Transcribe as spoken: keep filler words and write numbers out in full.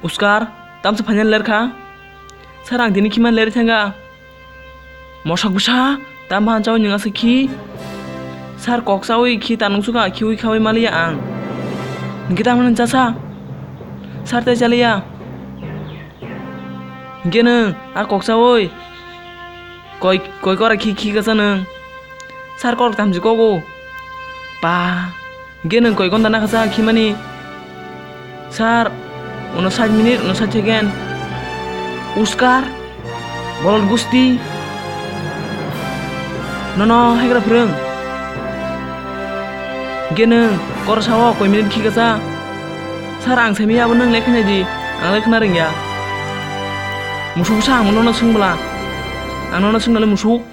Uskar, tamsa phaina ler kha. Sir, ang tini khiman ler thangkha. Mosak bwsa, tam bahan chawi nwng asa khi. Sir, kok chawi khi tanung suka khiwi khawi maliya ang. Hingke tamani chasa? Sir, tei chaliya. Hingke nwng a kok chawi koi, koi kora khi, khi kasa nwng? Sir, kok tamsi kogo. Pa. Hingke nwng koi gonta nakha sa khimani? Sir, uno sat minute, uno sat second. Uskar, bolot gusti. Nono hegra phwrwng. Hingke nwng kor sao koi minute khi kasa? Sir, ang semi abo nwng lekha nai di, ang lekha na rwngya. Musuk sa ang nono swngbla. Ang nono swngnale musuk.